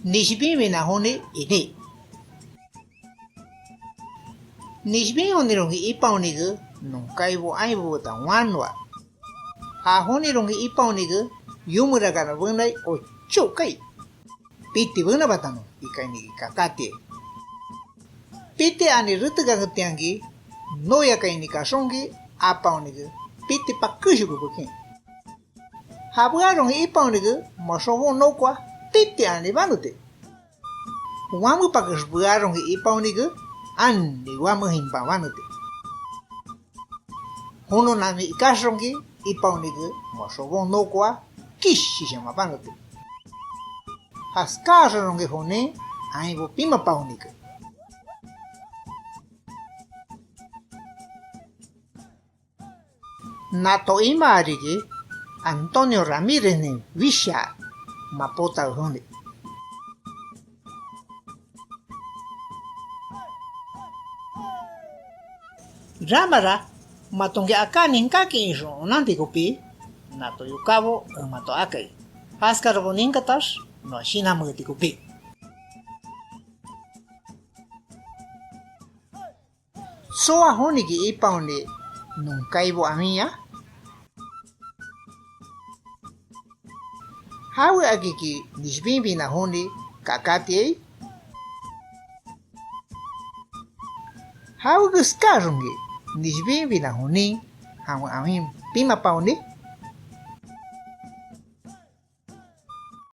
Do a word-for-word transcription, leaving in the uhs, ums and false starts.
Nishbinbina joni iní. Nishbin jonironki ipaonike non kaibo ainbo betan wanoa. Ja jonironki ipaonike yomerakana benai ochó kai. Piti benabatanon ikainiki kakátiai. Piti ani retekaketianki, noyakaini kaxonki, apaonike piti pakeshoko bekin. Ja bearonki ipaonike moa xobon nokoa piti ani baneti. Wamepakex bearonki ipaonike, ani wamejinpan baneti. Jononami ikaxonki ipaonike moa xobon nokoa kishishaman baneti. Jaskáaxononki jonin ainbo pimapaonike. Nato imaa riki Antonio Ramíreznin wishaa mapótawe joni. Ramara matonki aká ninkákin ixon onanti kopí, nato yokábo en mato akai. Jaskarabo ninkatax noa shinanmeeti kopí. ¿Tsoa joniki ipaoni non kaibo awinya? ¿Jawe akiki nishbinbina joni kakátiai? ¿Jawe keskáaxonki nishbinbina jonin jawen awin pimapaoni?